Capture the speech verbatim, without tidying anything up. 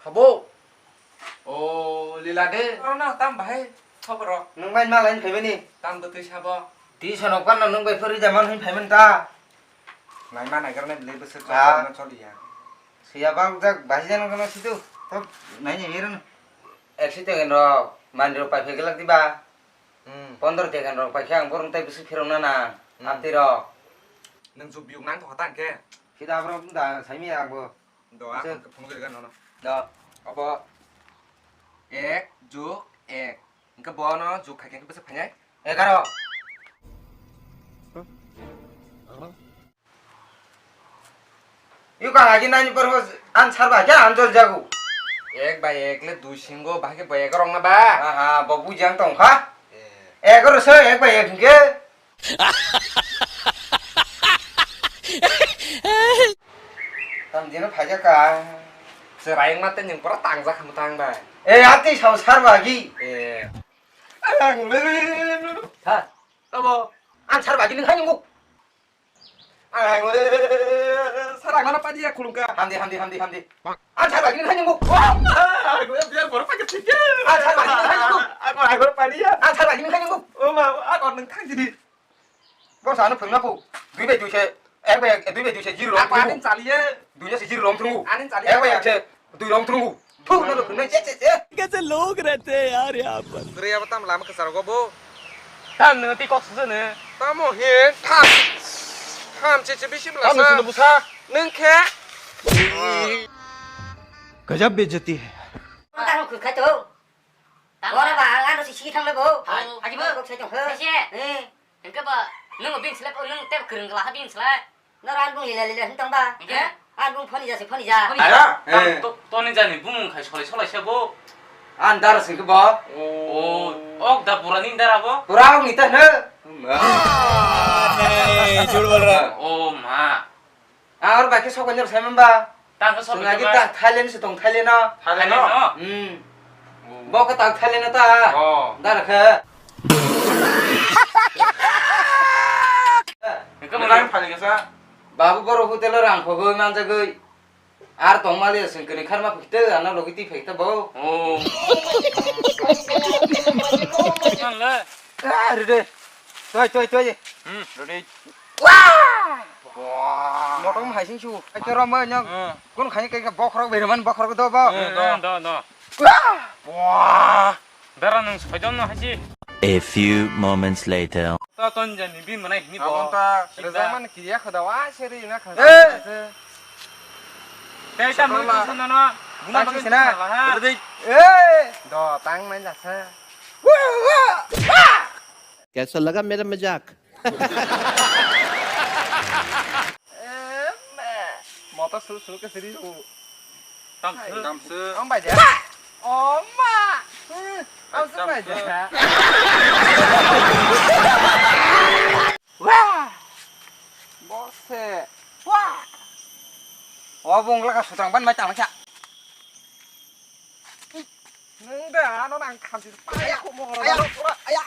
Abo. O, lila de. Oro na tam bahai. Thok ro. Nwng bai malai phaimani. Tam bwtwi sabo. Ti sonok panno nwng bai phuri jaman hin phaimani ta. Naima nagar na bile bwswk Ah. choli na choliya. Siya bang jak bahai jano kono situ. To nai ni mirun. Ek si tengen ro, mani ro pai phegelak diba. Hmm. Pondro tengen ro pai khe ang borong tai bwswk phirok na na. Hmm. Apti ro. Nwng jubiyuk nang thok ta ke. Sida abro da saimi abo. Do, a Sir. phone kiri kan nono. Do. Obo ek juk ek. Engke bono juk khai khe bwswk phainai? Egaroh. Yu ka lagi nani por an sar ba kya an jol jagu. Ek bai ek le dui singo, bahai khe bo egaroh na ba? Aha, bo bujang tong kha. Eh. Egaroh se ek bai ek hingke. Tam dino phaijak ka. Chwraiyang ma tei nwng pura tangjak kha mwtang bai. Eh, ati sao sar bagi. Eh. Ang le. Ha. Tamo. Ang sar bagi nwng hai nungo. Ang le. Sar ang mana padi ya khulungka. Hamdi, hamdi, hamdi, hamdi. Ang sar bagi nwng hai nungo. Ang le biar borok pakai tiga. Ang sar bagi nwng hai nungo. Aku aku padi ya. Ang sar bagi nwng hai nungo. Oh ma, aku nwng thang jadi. Bo sano phwrwngna phu. Dui bai dui se, ek bai ek, dui bai dui se zero rom thwngbu. Ani chaliye. Dui se zero rom thwngbu. Ani chaliye. Ek bai ek se dui rom thwngbu. Phu, no phwrwngnai che, che, che. कैसे लोग रहते हैं यार यहाँ पर। Dre abo tam lama kwcharo go bo. Tam no ti kok sujane. Tamo he tham. Tham che che bisi bla. Tam no sunu busa. Nung khe. गजब बेइज्जती है। Tamo khwkhai to. Ora ba, ang ano si si thang le bo. Hai. Aji bo. Kok sai tong he. Hai se. Eh. Engke ba, nung bing selek, nung tep kereng kela ha bing selek. Nor an bung lila lila hentong ba. Engke? An bung phoni ja se phoni ja. Phoni ja. Aya. Eh. To, to ni jani bung khai solai solai se bo. An dar sing ke bo. Oh. Oh, ok da pura ning dar abo. Pura ok ni ta ne. Hey, jhut bol raha hai. Oh ma. Ang aro bai khe sok nyor sai mamba. Tang khe sok Chwng agi bai. Ta Thailand se tong Thailand no. Thailand no? Hmm. Oh. Bo khe ta Thailand no ta. Oh. Dar khe. Engke Nang mo phani khe sa. Babu boro hotel o rang khogoi manjagoi. Ar tong mali chwng kini kharma phikte ano logi ti phikte bo. Oh. Nang le. Ah, rede. Toi, toi, toi. Hmm, rede. Wah! Wah! Motom hai sing su. Ai, kero mo nyang. Hmm. Kun khai kai bokhorok bere man bokhorok do ba. Hmm, do, do, do. Wah! Wah! Dara nung soijon no haji. A few moments later. Ta ton jani bi manai hini bo. Abon ta Sida. Reza man kiriya khada wa seri na khada. Eh! Tei ta mui Sotola. Sana na. Buna Tang bagwi sina. Sana la ha. Rede. Eh! Do tang mai jasa. कैसा लगा मेरा मजाक? Motor suru suru ke siri ru. Tamswk. Tamswk. Ang bai de. Oh ma. Ang sung bai de. Wah. Bose. Wah. Oh bung laka sutang ban mai tang sa. Nwng de ano nang khamsi paya khumo horo. Aya, aya.